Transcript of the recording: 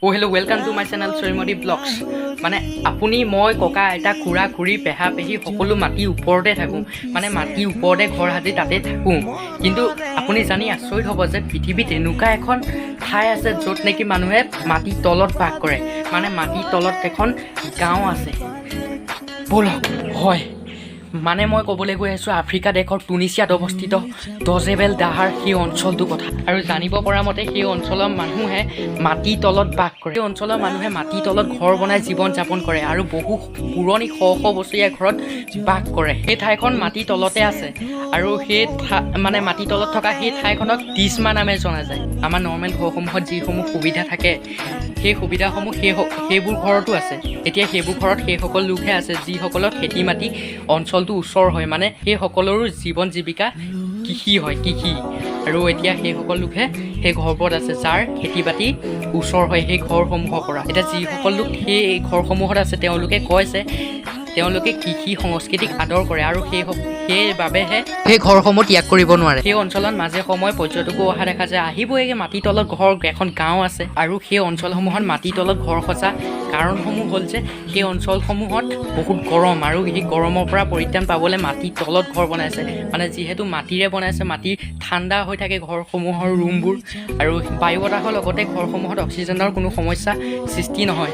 Oh, hello, welcome to my channel Charimati Vlogs. মানে আপুনি, মই, ককা, আইতা, খুৰা, খুৰী, পেহা, পেহী সকলো মাটিৰ ওপৰতে থাকোঁ। মানে মাটিৰ ওপৰতে ঘৰ সাজি তাতে থাকোঁ। কিন্তু আপুনি জানি আচৰিত হ'ব যে পৃথিৱীত এনেকুৱা এখন ঠাই আছে য'ত নেকি মানুহে মাটিৰ তলত বাস কৰে। মানে মাটিৰ তলত এখন গাঁও আছে। ব'লক। হয়, মানে মই ক'বলৈ গৈ আছোঁ আফ্ৰিকা দেশৰ টুনিছিয়াত অৱস্থিত দজেবেল দাহাৰ সেই অঞ্চলটোৰ কথা। আৰু জানিব পৰা মতে সেই অঞ্চলৰ মানুহে মাটিৰ তলত বাস কৰে। সেই অঞ্চলৰ মানুহে মাটিৰ তলত ঘৰ বনাই জীৱন যাপন কৰে আৰু বহু পুৰণি শ শ বছৰীয়া ঘৰত বাস কৰে। সেই ঠাইখন মাটিৰ তলতে আছে আৰু সেই মানে মাটিৰ তলত থকা সেই ঠাইখনক ডিছমা নামে জনা যায়। আমাৰ নৰ্মেল ঘৰসমূহত যিসমূহ সুবিধা থাকে, সেই সুবিধাসমূহ সেইবোৰ ঘৰতো আছে। এতিয়া সেইবোৰ ঘৰত সেইসকল লোকহে আছে যিসকলৰ খেতি মাটি অঞ্চলটো ওচৰ হয়। মানে সেইসকলৰো জীৱন জীৱিকা কৃষি হয়, কৃষি। আৰু এতিয়া সেইসকল লোকহে সেই ঘৰবোৰত আছে যাৰ খেতি বাতি ওচৰ হয় সেই ঘৰসমূহৰ পৰা। এতিয়া যিসকল লোক সেই ঘৰসমূহত আছে, তেওঁলোকে কয় যে তেওঁলোকে কৃষি সংস্কৃতিক আদৰ কৰে আৰু সেইবাবেহে সেই ঘৰসমূহ ত্যাগ কৰিব নোৱাৰে। সেই অঞ্চলত মাজে সময়ে পৰ্যটকো অহা দেখা যায়। আহিবই, মাটিৰ তলত ঘৰ এখন গাঁও আছে। আৰু সেই অঞ্চলসমূহত মাটিৰ তলত ঘৰ সজা কাৰণসমূহ হ'ল যে সেই অঞ্চলসমূহত বহুত গৰম আৰু সেই গৰমৰ পৰা পৰিত্ৰাণ পাবলৈ মাটিৰ তলত ঘৰ বনাইছে। মানে যিহেতু মাটিৰে বনাইছে, মাটি ঠাণ্ডা হৈ থাকে ঘৰসমূহৰ ৰুমবোৰ আৰু বায়ু বতাহৰ লগতে ঘৰসমূহত অক্সিজেনৰ কোনো সমস্যা সৃষ্টি নহয়।